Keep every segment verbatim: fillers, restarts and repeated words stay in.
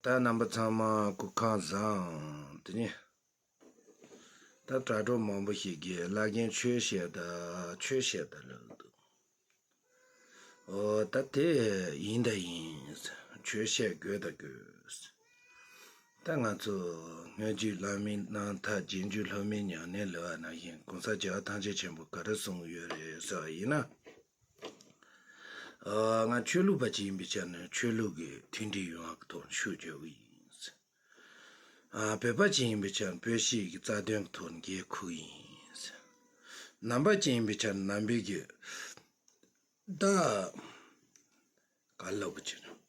ད་རྣམ་པ་ཚང་མ་སྐུ་ཁམས་བཟང་། དེ་ནས་ད་དྲ་གྲོགས་མང་པོ་ཞིག་གིས་བླ་རྒན་ཆོས་བཤད་ད་ཆོས་བཤད་ད་ལབ་འདུག་ཨོ་ད་དེ་ཡིན་ད་ཡིན། ཆོས་བཤད་དགོས་ད་དགོས། ད་ང་ཚོ་སྔོན་རྒྱུད་བླ་མའི་རྣམ་ཐར་རྗེས་འཇུག་སློབ་མའི་ཉམས་ལེན་ལབ་པ་ནང་བཞིན་གོང་ས་རྒྱལ་བ་ཐམས་ཅད་མཁྱེན་པས་ག་རེ་གསུངས་ཡོད་རེད་ཟེར་བ་ཡིན་ན། ཨ། ང་ཆོས་ལུགས་པ་ཅིག་ཡིན་པའི་ཆ་ནས་ཆོས་ལུགས་ཀྱི་མཐུན་སྒྲིལ་ཡོང་བ་གི་ཐོག་ནས་ཤུགས་རྒྱག་གི་ཡིན། ཨ། བོད་པ་ཅིག་ཡིན་པའི་ཆ་ནས་བོད་གཞིས་ཀྱི་རྩ་དོན་གྱི་ཐོག་ནས་འགན་འཁུར་གི་ཡིན། ནང་པ་ཅིག་ཡིན་པའི་ཆ་ནས་ནང་པའི་གི་ད་ག་ལབ་དགོས་ཀྱི་རེད།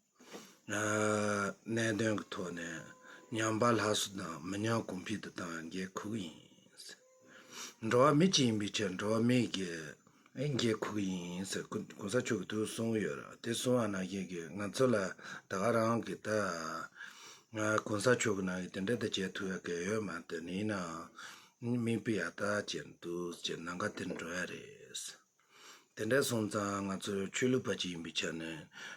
ཨ། གནད་དོན་གྱི་ཐོག་ནས་ཉམས་པ་སླར་གསོ་དང་མི་ཉམས་གོང་འཕེལ་དུ་གཏོང་བའི་འགན་འཁུར་གི་ཡིན། འགྲོ་བ་མི་གཅིག་ཡིན་པའི་ཕྱིར་འགྲོ་བ་མི་གི་ཨེ་འགན་འཁུར་གི་ཡིན་ཟེར་གོང་ས་མཆོག་གིས་དུ་གསུངས་ཡོད་རེད། དེ་གསུངས་པ་ནང་བཞིན་གྱི་ང་ཚོ་ལ་ད་ག་རང་གི་ད་ང་གོང་ས་མཆོག་གི་ནང་གི་དེ་འདྲ་ད་བྱེད་ཐུབ་ཡ་གི་ཡོད་མ་རེད། ཡིན་ནའང་མིག་དཔེ་ཡག་ད་ཅིག་འདུག་ཅེས་ནམ་མཁའ་དེར་འགྲོ་ཡ་རེད། དེ་འདྲ་སོང་ཙང་ང་ཚོ་ཆོས་ལུགས་པ་ཅིག་ཡིན་པའི་ཆ་ནས་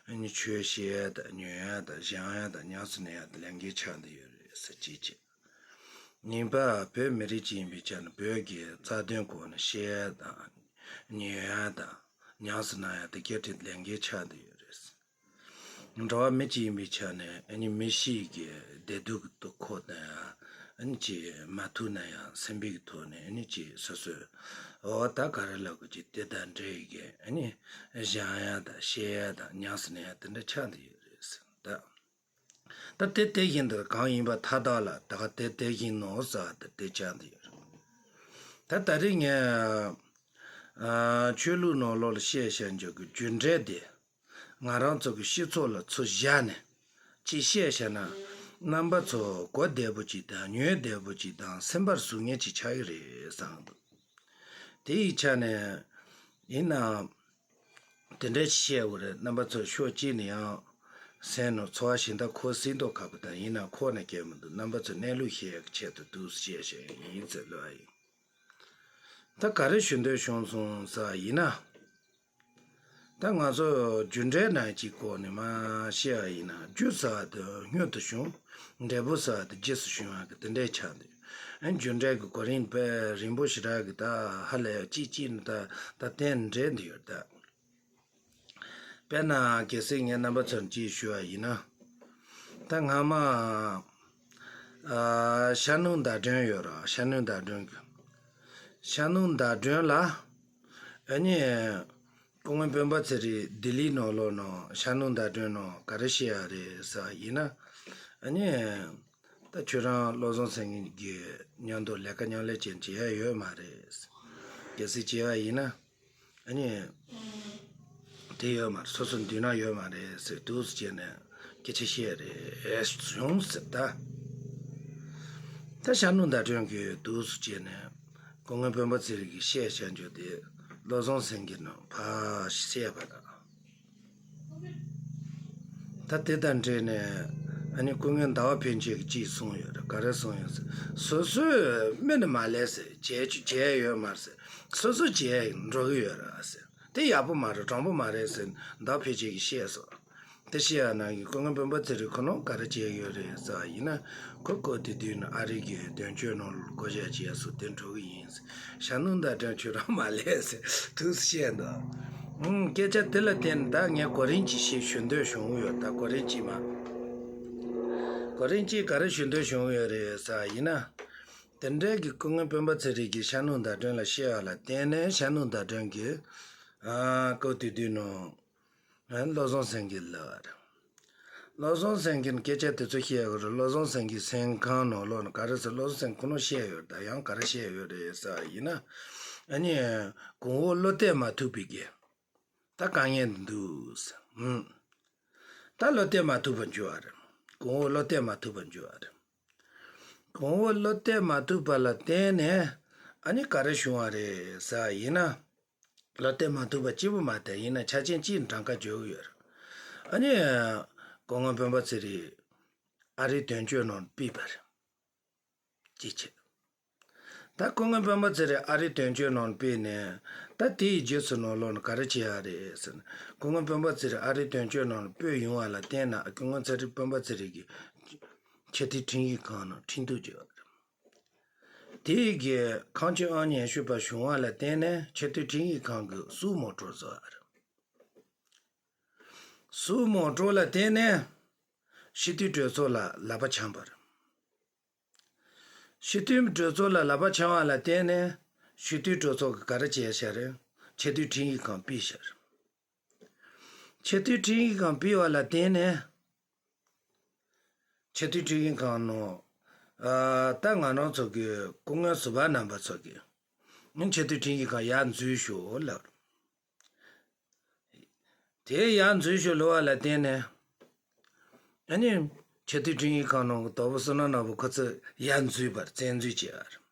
ཨ་ནི་ཆོས་བཤད་ཡ་དང་ཉན་ཡ་དང་བཞེངས་ཡ་དང་ཉམས་སུ་ལེན་ཡ་དང་ལས་འགན་ཆགས་བསྡད་ཡོད་རེད་ཟེར་གཅིག་བྱས། གཉིས་པ་བོད་མི་རིགས་ཅིག་ཡིན་པའི་ཆ་ནས་བོད་ཀྱི་རྩ་དོན་སྐོར་ནས་བཤད་ཡ་དང་ཉན་ཡ་དང་ཉམས་སུ་ལེན་ཡ་དེ་གལ་ཆེ་ལས་འགན་ཆགས་བསྡད་ཡོད་རེད། འགྲོ་བ་མི་གཅིག་ཡིན་པའི་ཆ་ནས་ཨ་ནི་མི་གཤིས་ཀྱི་བདེ་སྡུག་གི་ཐོག་ཁོ་ན་ཡང་ཨ་ནི་ཅིག་མ་ཐུག་ན་ཡང་སེམས་པའི་ཐོག་ནས་ཨ་ནི་ཅིག་སོ་སོས་འོ་ད་ག་རེ་ལབ་དགོས་ཀྱི་དེ་དང་འབྲེལ་གྱི་ཨ་ནི་བཞེངས་ཡ་དང་བཤད་ཡ་དང་ཉམས་སུ་ལེན་ཡ་དེ་འདྲ་ཆགས་བསྡད་ཡོད་རེད་ཟེར། ད་ད་དེ་དེ་བཞིན་དུ་གང་ཡིན་པ་མཐའ་དག་ལ་ད་ག་དེ་དེ་བཞིན་ནོ་ཟེར་བ་དེ་དེ་ཆགས་བསྡད་ཡོད་རེད། ད་ད་རེས་ངས་ཨ་ཆོས་ལུགས་ནང་ལོགས་ལ་བཤད་བཤད་འཇོག་གི་རྒྱུ་འབྲས་དེ། ང་རང་ཚོ་གི་སྤྱི་ཚོགས་ལ་ཚུར་བཞག་ནས་ཅིག་བཤད་བཤད་ན་རྣམ་པ་ཚོ་གོ་བདེ་པོ་ཅིག་དང་ཉན་བདེ་པོ་ཅིག་དང་སེམས་པར་ཟུག་མཁན་ཅིག་ཆགས་ཀྱི་རེད་བསམ་འདུག་དེ་ཡི་ཆ་ནས་ཡིན་ནའང་དེ་འདྲ་ཅིག་བཤད་དགོས་རེད། རྣམ་པ་ཚོ་ཕྱོགས་གཅིག་ནས་ཡང་སེམས་ནང་ཚོར་བ་ཞེ་དྲག་འཁོར་སྲིད་མདོག་ཁ་པོ་དང་ཡིན་ན་ཁོག་ནས་སྐྱེལ་མི་འདུག་རྣམ་པ་ཚོ་གནས་ལུགས་བཤད་ཡག་གི་ཆེད་དུ་འདུག་སེ་བཤད་བཤད་ཡིན་ཟེར་ལབ་ཡིན། ད་ག་རེ་ཞུ་འདོད་བྱུང་སོང་ཟེར་བ་ཡིན་ན། ད་ང་ཚོ་རྒྱུ་འབྲས་ནང་གཅིག་སྐོར་ནས་མ་བཤད་པ་ཡིན་ན་རྒྱུ་ཟེར་བ་དེ་སྔོན་དུ་བྱུང་། འབྲས་བུ་ཟེར་བ་དེ་རྗེས་སུ་བྱུང་བ་གི་དེ་འདྲའི་ཆ་འདུག་ཨ་རྒྱུ་འབྲས་ཀྱི་གོ་རིམ་དཔེ་རིང་པོ་ཞེ་དྲག་གི་ད་ཧ་ལས་ཡ་གཅིག་གཅིག་ནས་ད་ད་གཏན་འབྲེལ་འདི་ཡོད་ད། དཔེར་ན་གལ་སྲིད་ངས་རྣམ་པ་ཚོར་གཅིག་ཞུ་བ་ཡིན་ན། ད་སྔ་མ་ཨ་ཤར་ནུབ་ཟླ་སྒྲོན་ཡོད་ར། ཤར་ནུབ་ཟླ་སྒྲོན་གྱི་ཤར་ནུབ་ཟླ་སྒྲོན་ལ་ཨ་ནི་སྐུ་ངོ་སྤེན་པ་ཚེ་རིང་ལྡི་ལིའི་ནང་ལོགས་ནང་ཤར་ནུབ་ཟླ་སྒྲོན་ནང་ག་རེ་བཤད་ཡ་རེད་ཟེར་བ་ཡིན་ན། ཨ་ནི་ད་ཁྱོད་རང་བློ་བཟང་སེང་གེ་གི་མཉམ་དུ་ལས་ཀ་མཉམ་ལས་ཅན་བྱེད་ཡ་ཡོད་མ་རེད། གལ་སྲིད་བྱེད་ཡ་ཡིན་ན། ཨ་ནི། དེ་ཡོད་མ་རེད། སོ་སོ་མདུན་ན་ཡོད་མ་རེད་ཟེར་འདུག་སེ་བྱས་ནས་སྐད་ཆ་བཤད་རེད་བྱུང་ཟེར་ད། ད་ཤར་ནུབ་ཟླ་སྒྲོན་གྱིས་འདུག་སེ་བྱས་ནས་སྐུ་ངོ་སྤེན་པ་ཚེ་རིང་གིས་བཤད་བྱ་རྒྱུ་དེ་བློ་བཟང་སེང་གེ་ནང་ཕར་བཤད་པ་དང་། ད་དེ་དང་འབྲེལ་ནས་ཨ་ནི་སྐུ་ངོ་ཟླ་བ་ཕན་ཆད་ཀྱིས་ཅིག་གསུངས་ཡོད་རེད། ག་རེ་གསུངས་ཡོད་ཟེར། སོ་སོས་མི་ནི་མ་ལས་ཟེར། བྱས་བྱས་ཡོད་མ་རེད་ཟེར། སོ་སོ་བྱས་འགྲོ་གི་ཡོད་རེད་ཟེར། དེ་ཡག་པོ་མ་རེད། དྲང་པོ་མ་རེད་ཟེར་ཟླ་བ་ཕན་ཆད་ཀྱིས་བཤད་སོང་། དེ་བཤད་ཡ་ནང་གི་སྐུ་ངོ་སྤེན་པ་ཚེ་རིང་ཁོ་རང་ག་རེ་བྱས་ཡོད་རེད་ཟེར་བ་ཡིན་ན། ཁོ་སྐབས་དེ་དུས་ནས་ཨ་རི་གི་དོན་གཅོད་ནང་ལ་བསྐོ་བཞག་བྱས་སོང་། དེ་འགྲོ་གི་ཡིན་ཟེར། ཤར་ནུབ་ཟླ་སྒྲོན་ཁྱོད་རང་མ་ལས་ཟེར་འདུག་སེ་བཤད་འདུག་ཨང་། སྐད་ཆ་དེ་ལ་བརྟེན་ནས་ད་ངས་གོ་རིམ་གཅིག་ཞིག་ཞུ་འདོད་བྱུང་ཡོད། ད་གོ་རིམ་གཅིག་མ། གོ་རིམ་གཅིག་ག་རེ་ཞུ་འདོད་བྱུང་ཡོད་རེད་ཟེར་བ་ཡིན་ན། དེ་འདྲའི་གི་སྐུ་ངོ་སྤེན་པ་ཚེ་རིང་གིས་ཤར་ནུབ་ཟླ་སྒྲོན་ལ་བཤད་པ་ལ་བརྟེན་ནས་ཤར་ནུབ་ཟླ་སྒྲོན་གྱིས་ཨ་སྐབས་དེ་དུས་ནང་བློ་བཟང་སེང་གེ་ལ་བློ་བཟང་སེང་གེ་ནས་སྐད་ཆ་དེ་ཚོ་བཤད་ཡོད་རེད། བློ་བཟང་སེང་གེ་སེམས་ཁང་ནང་ལོགས་ནས་ག་རེ་ཟེར། བློ་བཟང་སེང་གེ་ཁོ་རང་བཤད་ཡོད་རེད། ད་ཡང་ག་རེ་བཤད་ཡོད་རེད་ཟེར་བ་ཡིན་ན། ཨ་ནི་གོང་འོག་བློ་གཏད་མ་ཐུབ་པའི་གི་ད་དཀའ་ངལ་འདི་འདུག་ཟེར། ཨུམ། ད་བློ་གཏད་མ་ཐུབ་པར་འགྱུར་བ་རེད། གོང་འོག་བློ་གཏད་མ་ཐུབ་པར་འགྱུར་བ་རེད། གོང་འོག་བློ་གཏད་མ་ཐུབ་པ་ལ་བརྟེན་ནས་ཨ་ནི་ག་རེ་བྱུང་བ་རེད་ཟེར་བ་ཡིན་ན། བློ་གཏད་མ་ཐུབ་པ་གཅིག་པུ་མ་གཏོགས་ཡིན་ན་ཆ་རྐྱེན་གཅིག་གྲངས་ཀ་འཇོག་གི་ཡོད་རེད། ཨ་ནི་སྐུ་ངོ་སྤེན་པ་ཚེ་རིང་ཨ་རིའི་དོན་གཅོད་ནང་ཕུད་པ་རེད། གཅིག་བྱས། ད་སྐུ་ངོ་སྤེན་པ་ཚེ་རིང་ཨ་རིའི་དོན་གཅོད་ནང་ཕུད་ནས་ད་དེའི་རྗེས་སུ་ནང་ལོགས་ནས་ག་རེ་བྱེད་ཡ་རེད་ཟེར་ན། སྐུ་ངོ་སྤེན་པ་ཚེ་རིང་ཨ་རིའི་དོན་གཅོད་ནང་ཕུད་ཡོང་བ་ལ་བརྟེན་ནས་སྐུ་ངོ་ཚེ་རིང་སྤེན་པ་ཚེ་རིང་གིས་ ཆེས་མཐོའི་ཁྲིམས་ཡིག་ཁང་ནང་ཁྲིམས་གཏུག་བྱས་པ་རེད། དེའི་གི་ཁང་ཆེན་ཨང་ཉི་ཤུ་པ་བྱུང་བ་ལ་བརྟེན་ནས་ཆེས་མཐོའི་ཁྲིམས་ཡིག་ཁང་གི་སུའུ་མོ་ཊོར་བཟོས་པ་རེད། སུའུ་མོ་ཊོར་ལ་བརྟེན་ནས་སྤྱི་འཐུས་གྲོས་ཚོགས་ལ་ལག་པ་འཆང་བ་རེད། སྤྱི་འཐུས་གྲོས་ཚོགས་ལ་ལག་པ་འཆང་བ་ལ་བརྟེན་ནས་སྤྱི་འཐུས་གྲོས་ཚོགས་ཀྱིས་ག་རེ་བྱས་ཤག་རེད། ཆེས་མཐོའི་ཁྲིམས་ཡིག་ཁང་ཕུད་ཤག་རེད། ཆེས་མཐོའི་ཁྲིམས་ཡིག་ཁང་ཕུད་པ་ལ་བརྟེན་ནས་ཆེས་མཐོའི་ཁྲིམས་ཡིག་ཁང་ནང་ཨ་ད་ང་རང་ཚོ་གི་སྐུ་ངོ་ཟུར་པ་རྣམ་པ་ཚོ་གིས་ཆེས་མཐོའི་ཁྲིམས་ཡིག་ཁང་ཡར་འཛུལ་ཤོག་ལབ། དེ་ཡར་འཛུལ་ཤོག་ལབ་པ་ལ་བརྟེན་ནས་ཨ་ནི་ཆེས་མཐོའི་ཁྲིམས་ཡིག་ཁང་ནང་གི་དོལ་པོ་བསོད་ནམས་ནོར་བུ་ཁོ་ཚོས་ཡར་འཛུལ་བར་བཙན་འཛུལ་བྱས་པ་རེད།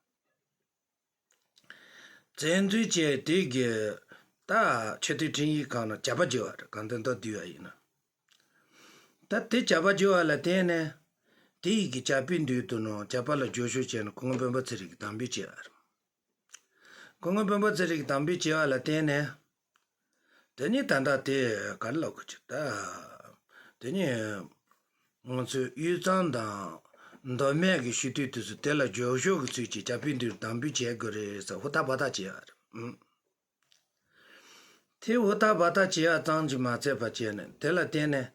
བཙན་འཛུལ་བྱས་དེ་གི་ད་ཆེས་མཐོའི་ཁྲིམས་ཡིག་ཁང་ནང་བྱ་བ་བྱས་པ་རེད། གང་ལྟར་མདོར་བསྡུས་པ་ཡིན་ན། ད་དེ་བྱ་བ་བྱས་པ་ལ་བརྟེན་ནས་དེ་ཡི་གི་བྱ་བའི་མདུན་དུ་ནང་བྱ་བ་ལ་རྒྱབ་སྐྱོར་བྱས་ནས་སྐུ་ངོ་སྤེན་པ་ཚེ་རིང་གིས་དམ་འབུལ་བྱས་པ་རེད། སྐུ་ངོ་སྤེན་པ་ཚེ་རིང་གིས་དམ་འབུལ་བྱས་པ་ལ་བརྟེན་ནས་དེ་ནི་ད་ལྟ་དེ་ག་རེ་ལབ་དགོས་ཀྱི་ད། དེ་ནི་ང་ཚོའི་དབུས་གཙང་དང་མདོ་སྨད་ཀྱི་སྤྱི་འཐུས་དེ་ཚོ་དེ་ལ་རྒྱབ་སྐྱོར་གྱི་ཚུལ་གྱིས་བྱ་བའི་མདུན་དུ་དམ་འབུལ་བྱེད་དགོས་རེད་ཟེར་ཧུར་ཐག་འབད་ཐག་བྱས་པ་རེད། ཨང་། དེ་ཧུར་ཐག་འབད་ཐག་བྱས་པ་ཙམ་གྱིས་མ་ཚད་པ་བྱས་ནས་དེ་ལ་བརྟེན་ནས་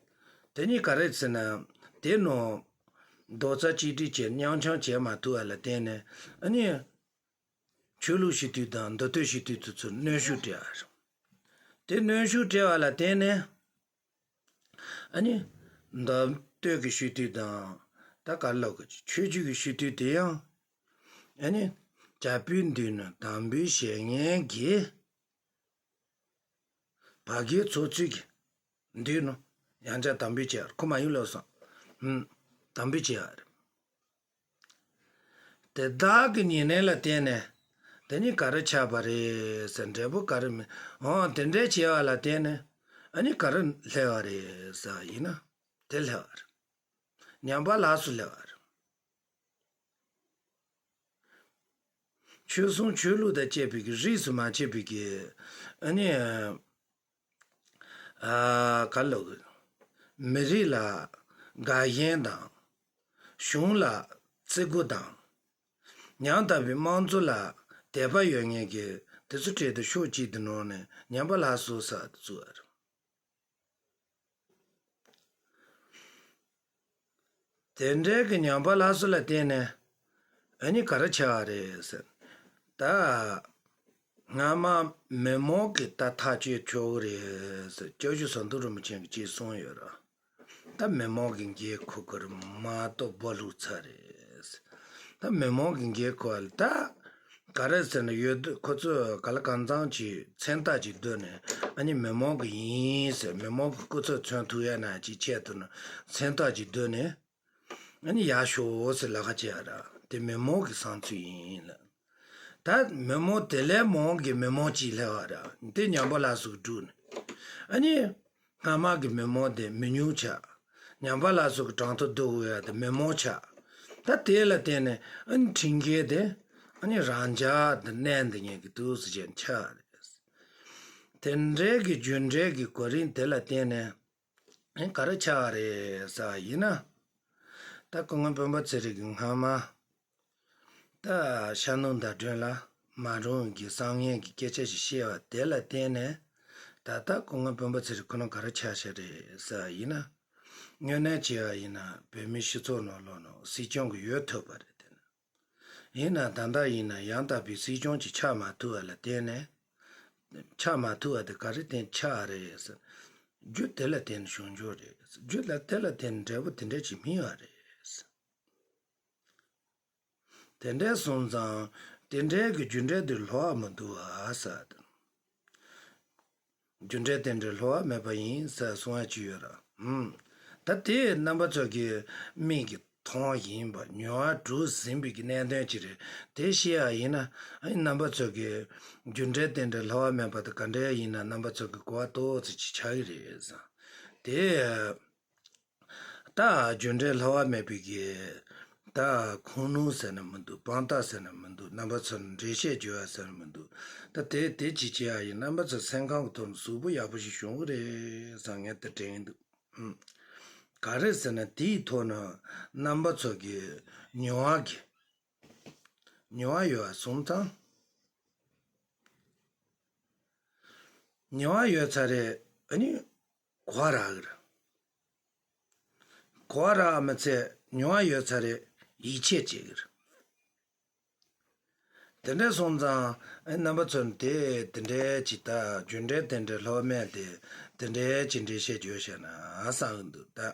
དེ་ནི་ག་རེ་ཟེར་ན་དེ་ནང་རྡོག་རྩ་གཅིག་སྒྲིལ་བྱས་མཉམ་འཆམ་བྱེད་མ་ཐུབ་པ་ལ་བརྟེན་ནས་ཨ་ནི་ཆོས་ལུགས་སྤྱི་འཐུས་དང་མདོ་སྟོད་སྤྱི་འཐུས་དེ་ཚོར་གནོན་ཤུགས་སྤྲད་པ་རེད། དེ་གནོན་ཤུགས་སྤྲད་པ་ལ་བརྟེན་ནས་ཨ་ནི་མདོ་སྟོད་ཀྱི་སྤྱི་འཐུས་དང་ད་ག་རེ་ལབ་དགོས་ཀྱི་ཆོས་བརྒྱུད་ཀྱི་སྤྱི་འཐུས་དེ་ཡང་ཨ་ནི་བྱ་བའི་མདུན་ནས་དམ་འབུལ་བྱེད་མཁན་གྱི་བར་བརྒལ་ཚོགས་གཙོས་ཀྱི་མདུན་ནས་ཡང་བསྐྱར་དམ་འབུལ་བྱས་པ་རེད། ཁོ་མ་ཡིན་ལབ་སོང་། ཧུམ། དམ་འབུལ་བྱས་པ་རེད། དེ་དག་གི་ཉེ་གནས་ལ་བརྟེན་ནས་དེ་ནི་ག་རེ་ཆགས་པ་རེད་ཟེར། འབྲས་བུ་ག་རེ་མི་འོང་། དེ་འདྲའི་བྱས་པ་ལ་བརྟེན་ནས་ཨ་ནི་ག་རེ་སླེབས་པ་རེད་ཟེར་བ་ཡིན་ན་དེ་སླེབས་པ་རེད། ཉམས་པ་ལ་སོགས་སླེབས་པ་རེད། ཆོལ་གསུམ་ཆོས་ལུགས་དང་བཅས་པའི་གི་རིས་སུ་མ་ཆད་པའི་གི་ཨ་ནི་ཨ་ག་ལབ་དགོས། མི་རིགས་ལ་དགའ་ཞེན་དང་གཞུང་ལ་བརྩི་བཀུར་དང་ཉམ་ཐག་པའི་དམངས་གཙོ་ལ་དད་པ་ཡོད་མཁན་གྱི་དེ་ཚོ་གྲས་དེ་ཕྱོགས་གཅིག་ཏུ་ནོར་ནས་ཉམས་པ་ལ་སོགས་ཟེར་བ་དེ་བཙུགས་པ་རེད། དེ་འདྲའི་གི་ཉམས་པ་ལ་སོགས་ལ་བརྟེན་ནས་ཨ་ནི་ག་རེ་ཆགས་པ་རེད་ཟེར། ད་སྔ་མ་མི་མང་གིས་ད་ཐག་གཅོད་ཆོག་གི་རེད་ཟེར་སྐྱབས་རྗེ་ཟམ་གདོང་རིན་པོ་ཆེ་གིས་ཅིག་གསུངས་ཡོད་ར། ད་མི་མང་གིས་འགན་འཁུར་གི་རེད་མ་གཏོགས་སྦོ་ལུག་ཚ་རེད་ཟེར། ད་མི་མང་གིས་འགན་འཁུར་བ་ལ་ད། ག་རེ་ཟེར་ན་ཡོད་དུས་ཁོ་ཚོས་ག་ལ་གང་འཚམ་གྱི་མཚན་རྟགས་ཅིག་བསྡུས་ནས་ཨ་ནི་མི་མང་གི་ཡིན་ཟེར་མི་མང་གི་སྐུ་ཚབ་མཚོན་ཐུབ་ཡ་ན་ཅིག་ཆེད་དུ་ན་མཚན་རྟགས་ཅིག་བསྡུས་ནས་ཨ་ནི་ཡར་ཤོག་ཟེར་ལབ་ཁ་བྱས་ཡ་ར་དེ་མི་མང་གི་བསམ་ཚུལ་ཡིན་ལ། ད་མི་མང་དེ་ལས་མང་གི་མི་མང་གཅིག་སླེབས་པ་ར་དེ་ཉམས་པ་ལ་སོགས་བསྒྲུགས་ནས་ཨ་ནི། སྔ་མ་གི་མི་མང་དེ་མི་ཉུང་ཆགས། ཉམས་པ་ལ་སོགས་ཀྱི་གྲངས་ཐོ་བསྡུ་དགོས་ཡ་དེ་མི་མང་ཆགས། ད་དེ་ལ་བརྟེན་ནས་ཨ་ནི་ཁྲིམས་འགལ་དེ་ཨ་ནི་རང་འཇགས་དེ་གནས་འདི་ཉན་གི་འདུག་ཟེར་བྱས་ཆགས་རེད། དེ་འདྲའི་གི་རྒྱུ་འབྲས་ཀྱི་གོ་རིམ་དེ་ལ་བརྟེན་ནས་ཨ་ནི་ག་རེ་ཆགས་རེད་ཟེར་བ་ཡིན་ན། ད་སྐུ་ངོ་སྤེན་པ་ཚེ་རིང་གི་སྔ་མ། ད་ཤར་ནུབ་ཟླ་སྒྲོན་ལ་མ་རུང་གི་བསམ་ངན་གྱི་སྐད་ཆ་ཞིག་བཤད་པ་དེ་ལ་བརྟེན་ནས་ད་ལྟ་སྐུ་ངོ་སྤེན་པ་ཚེ་རིང་ཁོ་ན་ག་རེ་ཆགས་བཞག་རེད་ཟེར་བ་ཡིན་ན། དངོས་གནས་བྱས་པ་ཡིན་ན་བོད་མིའི་སྤྱི་ཚོགས་ནང་ལོགས་ནང་སྲིད་སྐྱོང་གི་འོས་ཐོབ་པ་རེད་དེ་ན། ཡིན་ན་ད་ལྟ་ཡིན་ན་ཡང་དག་པའི་སྲིད་སྐྱོང་ཅིག་ཆགས་མ་ཐུབ་པ་ལ་བརྟེན་ནས། ཆགས་མ་ཐུབ་པ་དེ་ག་རེ་བརྟེན་ཆགས་རེད་ཟེར། རྒྱུ་དེ་ལ་བརྟེན་ནས་བྱུང་རྒྱུ་རེད། རྒྱུ་ལ་དེ་ལ་བརྟེན་འབྲས་བུ་དེ་འདྲ་ཅིག་སྨིན་པ་རེད། དེ་འདྲ་སོང་ཙང་དེ་འདྲའི་གི་རྒྱུ་འབྲས་དེ་སླུ་བ་མི་འདུག་ཨ་ཟེར། རྒྱུ་འབྲས་དེ་འདྲ་སླུ་བ་མེད་པ་ཡིན་ཟེར་གསུང་ཡ་ཅིག་ཡོད་ར། ཧུམ། ད་དེ་རྣམ་པ་ཚོ་གི་མིག་གིས་མཐོང་བཞིན་པ་མྱོང་བ་གྲུབ་ཟིན་པའི་གི་གནད་དོན་ཅིག་རེད། དེ་ཤེས་ཡ་ཡིན་ན་ཨ་ནི་རྣམ་པ་ཚོ་གི་རྒྱུ་འབྲས་དེ་འདྲ་སླུ་བ་མེད་པ་དེ་ག་འདྲ་ཡིན་ན་རྣམ་པ་ཚོ་གི་གོ་བ་ཏོག་ཙམ་ཅིག་ཆགས་ཀྱི་རེད་ཟེར། དེ། ད་རྒྱུ་འབྲས་སླུ་བ་མེད་པའི་གི། ད་ཁུངས་ལུང་ཟེར་ན་མི་འདུག་དཔང་རྟགས་ཟེར་ན་མི་འདུག་རྣམ་པ་ཚོར་འགྲེལ་བཤད་བརྗོད་ཡ་ཟེར་ན་མི་འདུག་ད་དེ་དེ་ཅི་བྱེད་ཡ་ཡིན་རྣམ་པ་ཚོ་སེམས་ཁམས་ཀྱི་ཐོག་ནས་གཟུགས་པོ་ཡག་པོ་ཞིག་བྱུང་གི་རེད་བསམ་ངས་དེ་དྲན་གྱི་འདུག་ཨུམ། ག་རེ་ཟེར་ན། དེའི་ཐོག་ནས་རྣམ་པ་ཚོ་གི་མྱོང་བ་གི་མྱོང་བ་ཡོད་པ་སོང་ཙང་། མྱོང་བ་ཡོད་ཚར་རེད། ཨ་ནི་གོ་བ་རག་གི་རེད། གོ་བ་རག་མི་ཚད་མྱོང་བ་ཡོད་ཚར་རེད། ཡིད་ཆེས་བྱེད་ཀྱི་རེད། དེ་འདྲ་སོང་ཙང་། ཨེ། རྣམ་པ་ཚོ་ནི་དེ་དེ་འདྲའི་ཅིག་ད་རྒྱུ་འབྲས་དེ་འདྲའི་ལྷོད་མེད་དེ་དེ་འདྲའི་ཅིག་འགྲེལ་བཤད་བརྗོད་བྱས་ན་བསམ་གི་འདུག་ད།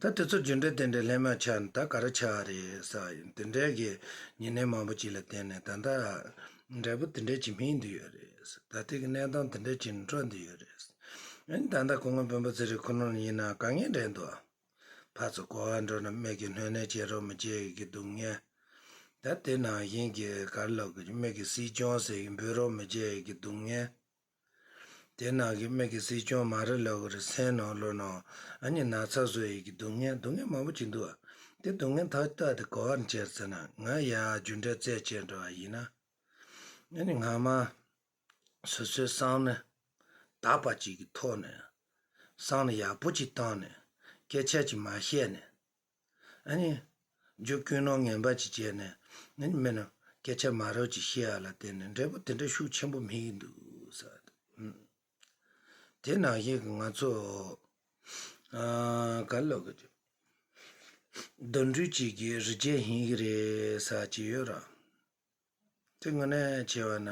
ད་དེ་ཚོ་རྒྱུ་འབྲས་དེ་འདྲའི་ལྷད་མེད་ཆགས་ནས་ད་ག་རེ་ཆགས་རེད་ཟེར་བ་ཡིན། དེ་འདྲའི་གི་ཉེ་གནས་མང་པོ་ཅིག་ལ་བརྟེན་ནས་ད་ལྟ་འབྲས་བུ་དེ་འདྲའི་ཅིག་སྨིན་བསྡད་ཡོད་རེད། ད་ལྟའི་གི་གནས་སྟངས་དེ་འདྲའི་ཅིག་འགྲོ་བསྡད་ཡོད་རེད། ཨ་ནི་ད་ལྟ་སྐུ་ངོ་སྤེན་པ་ཚེ་རིང་ཁོ་ནར་ཡིན་ན་དཀའ་ངལ་འདྲ་འདུག་ཕར་ཚུར་གོ་བ་འགྲོ་ན་མིག་གིས་སྣོན་ནས་བྱེད་རོགས་མི་བྱེད་ཀྱི་སྡུག་བསྔལ། ད་དེ་ནང་བཞིན་གྱི་ག་རེ་ལབ་དགོས་ཀྱི། མིག་གིས་སྲིད་སྐྱོང་ཟེར་གྱི་འབོད་རོགས་མི་བྱེད་ཀྱི་སྡུག་བསྔལ། དེ་ནང་གི་མིག་གིས་སྲིད་སྐྱོང་མ་རེད་ལབ་དགོས་རེད། སེམས་ནང་ལོགས་ནང་ཨ་ནི་ན་ཚ་བཟོ་ཡི་གི་སྡུག་བསྔལ། སྡུག་བསྔལ་མང་པོ་ཅིག་འདུག་ཨ། དེ་སྡུག་བསྔལ་ཐག་ཐག་དེ་ག་བར་བྱས་ཟེར་ན། ང་ཡ་རྒྱུ་འབྲས་རྩད་བཅད་འགྲོ་བ་ཡིན་ན། ཨ་ནི་སྔ་མ་སོ་སོའི་བསམ་ནི་དག་པ་ཅིག་གི་ཐོག་ནས། བསམ་ནི་ཡག་པོ་ཅིག་བཏང་ནས། སྐད་ཆ་ཅིག་མ་བཤད་ནས། ཨ་ནི་རྒྱུ་ཀུན་སློང་ངན་པ་ཅིག་བྱས་ནས། ཨ་ནི་མིན་ན་སྐད་ཆ་མ་རབས་ཅིག་བཤད་ཡ་ལ་བརྟེན་ནས་འབྲས་བུ་དེ་འདྲ་ཤུགས་ཆེན་པོ་སྨིན་གྱི་འདུག་ཟེར། ཨུམ། དེ་ནང་བཞིན་གྱི་ང་ཚོ། ཨ། ག་རེ་ལབ་དགོས་ཀྱི། རྡོ་འགྲུལ་གཅིག་གི་རི་རྒྱལ་ཡིན་གྱི་རེད་ཟེར་གྱི་ཡོད་ར། དེ་དངོས་གནས་བྱས་པ་ན་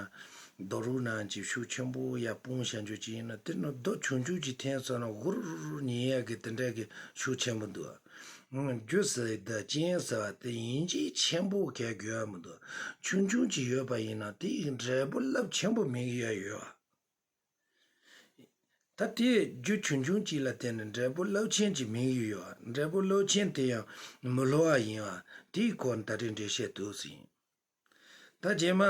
རྡོ་རུག་ནང་གི་ཤུགས་ཆེན་པོ་ཡར་སྤུངས་བཞག་རྒྱུ་ཅིག་ཡིན་ན། དེ་ནི་རྡོ་ཆུང་ཆུང་ཅིག་འཐེན་སོང་ན་འུར་འུར་ཉན་ཡག་གི་དེ་འདྲ་གི་ཤུགས་ཆེན་པོ་འདུག་ཨ། རྒྱུ་ཟེར་ད་རྐྱེན་ཟེར་བ་དེ་ཡིན་གཅིག་ཆེན་པོ་གས་དགོས་ཡ་མི་འདུག་ཆུང་ཆུང་ཅིག་ཡོད་པ་ཡིན་ན་དེ་ཡི་འབྲས་བུ་རླབས་ཆེན་པོ་སྨིན་གྱི་ཡོད་ཡོད་ཨ། ད་དེ་རྒྱུ་ཆུང་ཆུང་ཅིག་ལ་བརྟེན་ནས་འབྲས་བུ་རླབས་ཆེན་ཅིག་སྨིན་གྱི་ཡོད་ཨ། འབྲས་བུ་རླབས་ཆེན་དེ་ཡང་མི་སླུ་བ་ཡིན་ཨ། དེའི་སྐོར་ད་རེས་འགྲེལ་བཤད་འདུག་ཟིན། ད་རྗེས་མ་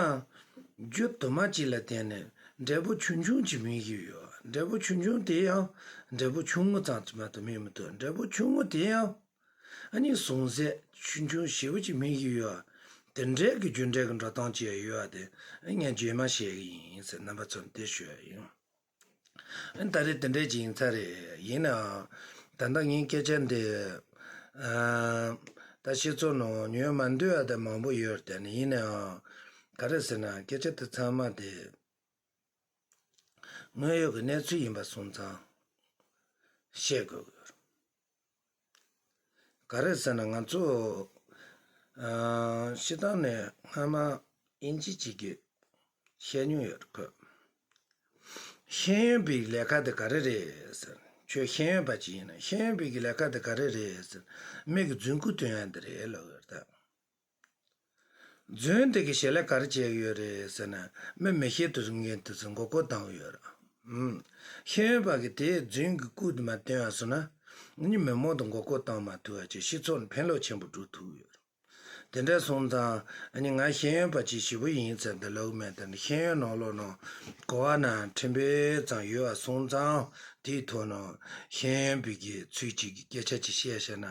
རྒྱུ་དུ་མ་གཅིག་ལ་བརྟེན་ནས་འབྲས་བུ་ཆུང་ཆུང་ཅིག་སྨིན་གྱི་ཡོད། འབྲས་བུ་ཆུང་ཆུང་དེ་ཡང་འབྲས་བུ་ཆུང་ངུ་ཙམ་ཅིག་མ་གཏོགས་སྨིན་མི་ཐུབ། འབྲས་བུ་ཆུང་ངུ་དེ་ཡང་ཨ་ནི་ཟུངས་ཟད་ཆུང་ཆུང་ཞེ་པོ་ཅིག་སྨིན་གྱི་ཡོད། དེ་འདྲའི་གི་རྒྱུ་འབྲས་ཀྱི་འགྲོ་སྟངས་ཅིག་ཡོད་པ་དེ་ངས་རྗེས་མ་བཤད་གི་ཡིན་ཟེར་རྣམ་པ་ཚོར་འདི་ཞུ་ཡ་ཡིན། ཨ་ནི་ད་རེས་དེ་འདྲའི་ཅིག་ཡིན་ཚར་རེད། ཡིན་ནའང་ད་ལྟ་ངའི་སྐད་ཆ་འདི། ཨ། ད་སྤྱི་ཚོགས་ནང་ཉན་མ་འདོད་ཡ་དེ་མང་པོ་ཡོད་རེད་དེ། ཡིན་ནའང་ག་རེ་ཟེར་ན། སྐད་ཆ་དེ་ཚང་མ་དེ་དངོས་ཡོད་ཀྱི་གནས་ཚུལ་ཡིན་པ་སོང་ཙང་བཤད་དགོས་ཀྱི་ཡོད་རེད། ག་རེ་ཟེར་ན། ང་ཚོ། ཨ། སྤྱིར་བཏང་ནས་སྔ་མ་དབྱིན་ཇི་གཅིག་གིས་བཤད་མྱོང་ཡོད་རེད་ཁོས། ཤེས་ཡོན་པའི་ལས་ཀ་དེ་ག་རེ་རེད་ཟེར། ཁྱོད་ཤེས་ཡོན་པ་ཅིག་ཡིན་ན་ཤེས་ཡོན་པའི་གི་ལས་ཀ་དེ་ག་རེ་རེད་ཟེར། མི་གི་རྫུན་རྐུ་སྟོན་ཡ་འདི་རེད་ལབ་ཡོད་རེད་ད། རྫུན་དེ་གི་ཞལ་ལས་ག་རེ་བྱས་ཡོད་རེད་ཟེར་ན། མི་མི་ཤེས་དུ་མཁན་དེ་ཚོ་མགོ་སྐོར་བཏང་ཡོད་རེད། ཨུམ། ཤེས་ཡོན་པ་གི་དེ་རྫུན་གི་རྐུ་དེ་མ་སྟོན་ཡ་སོང་ན། ནི་མི་མང་དུ་མགོ་སྐོར་བཏང་མ་ཐུབ་ཡ་ཅིག་སྤྱི་ཚོགས་ནི་ཕན་ལོག་ཆེན་པོ་འགྲོ་ཐུབ་ཡོད་རེད། དེ་འདྲ་སོང་ཙང་ཨ་ནི་ང་ཤེས་ཡོན་པ་ཅིག་ཞེ་པོ་ཡིན་ཟེར་འདི་ལབ་མེད། དེ་ནི་ཤེས་ཡོན་ནང་ལོགས་ནང་གོ་བ་ན་ཕྲན་བུ་ཙམ་ཡོད་པ་སོང་ཙང་། དེའི་ཐོག་ནང་ཤེས་ཡོན་པའི་གི་ཚུལ་གཅིག་གི་སྐད་ཆ་ཅིག་བཤད་བཤད་ན་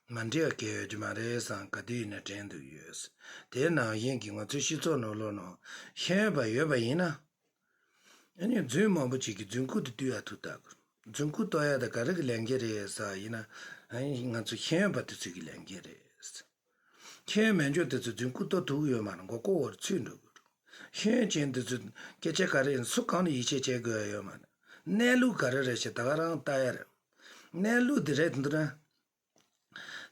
མ་འགྲིག་པ་གང་ཡང་ཡོད་རྒྱུ་མ་རེད་བསམ། ག་དུས་ཡིན་ན་དྲན་འདུག་ཡོད། དེ་ནང་བཞིན་གྱི་ང་ཚོའི་སྤྱི་ཚོགས་ནང་ལོགས་ནང་ཤེས་ཡོན་པ་ཡོད་པ་ཡིན་ན། ཨ་ནི་རྫུན་མང་པོ་ཅིག་གིས་རྫུན་རྐུ་དེ་བཏུལ་ཡ་ཐུག་ཐག་གི། རྫུན་རྐུ་གཏོར་ཡ་དེ་ག་རེ་གི་ལས་འགན་རེད་ཟེར་བ་ཡིན་ན། ཨ་ནི་ང་ཚོ་ཤེས་ཡོན་པ་དེ་ཚོ་གི་ལས་འགན་རེད། ཤེས་ཡོན་མེད་འཇོག་དེ་ཚོ་རྫུན་རྐུ་གཏོར་ཐུབ་ཡོད་མ་རེད། མགོ་སྐོར་བོར་ཚུད་འགྲོ་གི་རེད། ཤེས་ཡོན་ཅན་དེ་ཚོ་སྐད་ཆ་ག་རེ་ཡིན་སུ་གང་ལ་ཡིད་ཆེས་བྱེད་དགོས་ཡ་ཡོད་མ་རེད། གནས་ལུགས་ག་རེ་རེད་ཞེས་ད་ག་རང་ལྟ་ཡ་རེད། གནས་ལུགས་དེ་རེད་འདུག་ན།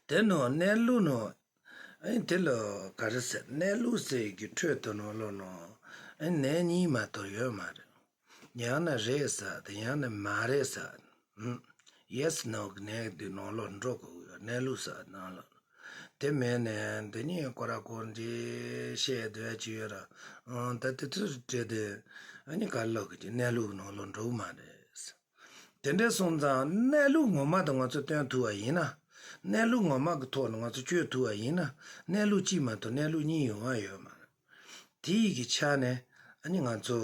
དེ་ནོ་གནས་ལུགས་ནོ། ཨེ་དེ་ལོ་ག་རེ་ཟེར། གནས་ལུགས་ཟེར་གྱི་ཁྲོད་དུ་ནོ་ལོ་ནོ། ཨེ་གནས་གཉིས་མ་གཏོགས་ཡོད་མ་རེད། ཡང་ན་རེད་ཟེར་དེ་ཡང་ན་མ་རེད་ཟེར། ཨུམ། ཡེ་སི་ནོ་གི་གནས་དུ་ནོ་ལོ་འགྲོ་དགོས་ཡོད། གནས་ལུགས་ཟེར་ནང་ལོ། དེ་མེད་ནས་འདི་གཉིས་ཀོ་ར་ཀོ་འདྲེ་བཤད་སྡོད་ཀྱི་ཡོད་ར། ཨང་ད་དེ་ཚོ་རེད་དེ། ཨ་ནི་ག་ལོ་གི་གནས་ལུགས་ནོ་ལོ་འགྲོ་མ་རེད། དེ་འདྲ་སོང་ཙང་གནས་ལུགས་ངོ་མ་དེ་ང་ཚོ་སྟོན་ཐུབ་པ་ཡིན་ན། གནས་ལུགས་ངོ་མ་གི་ཐོག་ནས་ང་ཚོ་བསྐྱོད་ཐུབ་པ་ཡིན་ན། གནས་ལུགས་གཅིག་མ་གཏོགས་གནས་ལུགས་གཉིས་ཡོང་བ་ཡོད་མ་རེད། དེ་ཡི་གི་ཆ་ནས་ཨ་ནི་ང་ཚོ་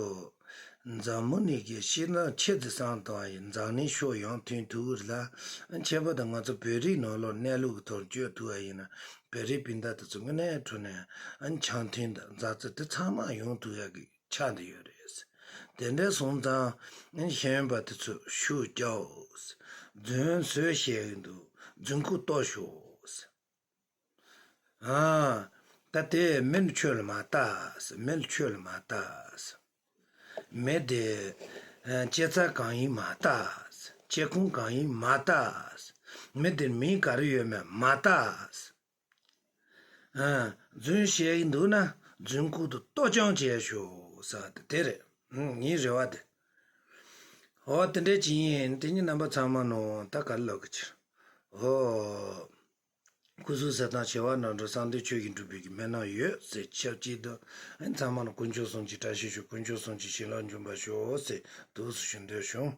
འཛམ་བུ་གླིང་གི་ཤེས་ན་ཆེ་ཙི་སང་དང་ཡི་འཛམ་གླིང་ཕྱོགས་ཡོང་ཐུན་ཐུག་རེད་ལ། ཁྱད་པར་དུ་ང་ཚོ་བོད་རིགས་ནང་ལོགས་གནས་ལུགས་ཀྱི་ཐོག་བསྐྱོད་ཐུབ་པ་ཡིན་ན། བོད་རིགས་སྤུན་ཟླ་དེ་ཚོ་དངོས་གནས་དྲང་གནས་ཨ་ནི་འཆམ་མཐུན་དང་མཛའ་བརྩེ་དེ་ཚང་མ་ཡོང་ཐུབ་ཡག་གི་ཆགས་བསྡད་ཡོད་རེད། དེ་འདྲ་སོང་ཙང་ཤེས་ཡོན་པ་དེ་ཚོས་ཤུགས་རྒྱག་རྫུན་བཟོས་བཤད་ཀྱི་འདུག་རྫུན་སྐུགས་གཏོར་ཤོག་ཟེར། ཨ། ད་དེ་མི་ལ་ཁྱོད་ལ་མ་ལྟ་ཟེར། མི་ལ་ཁྱོད་ལ་མ་ལྟ་ཟེར། མི་དེ་ཨ་སྐྱེ་ས་གང་ཡིན་མ་ལྟ་ཟེར། སྐྱེ་ཁུངས་གང་ཡིན་མ་ལྟ་ཟེར། མི་དེར་མིང་ག་རེ་ཡོད་མེད་མ་ལྟ་ཟེར། ཨ། རྫུན་བཤད་ཀྱི་འདུག་ན་རྫུན་སྐུགས་དེ་གཏོར་རྐྱང་བྱས་ཤོག་ཟེར་བ་དེ་དེ་རེད། ཨང་། ངའི་རེ་བ་དེ། འོ་དེ་འདྲ་ཅིག་ཡིན། དེ་ཉིད་རྣམ་པ་ཚང་མ་ནོ་ད་ག་རེ་ལབ་ཀྱི་ཕྱིར། འོ། སྐུ་གཟུགས་གསལ་དང་བྱེ་བ་རྣམ་འཕྲུལ་གསང་བདེ་ཆོས་ཀྱི་འབྲུ་བརྒྱད་ཀྱི་མན་ནག་ཡོད་ཟེར་ཆབས་ཅིག་ཏུ། ཨ་ནི་ཚང་མ་ལ་དཀོན་མཆོག་གསུམ་གྱི་བཀྲ་ཤིས་ཤོག་དཀོན་མཆོག་གསུམ་གྱི་བྱིན་རླབས་འབྱུང་བར་ཤོག་ཟེར་འདུག་སེ་ཞུ་འདོད་བྱུང་།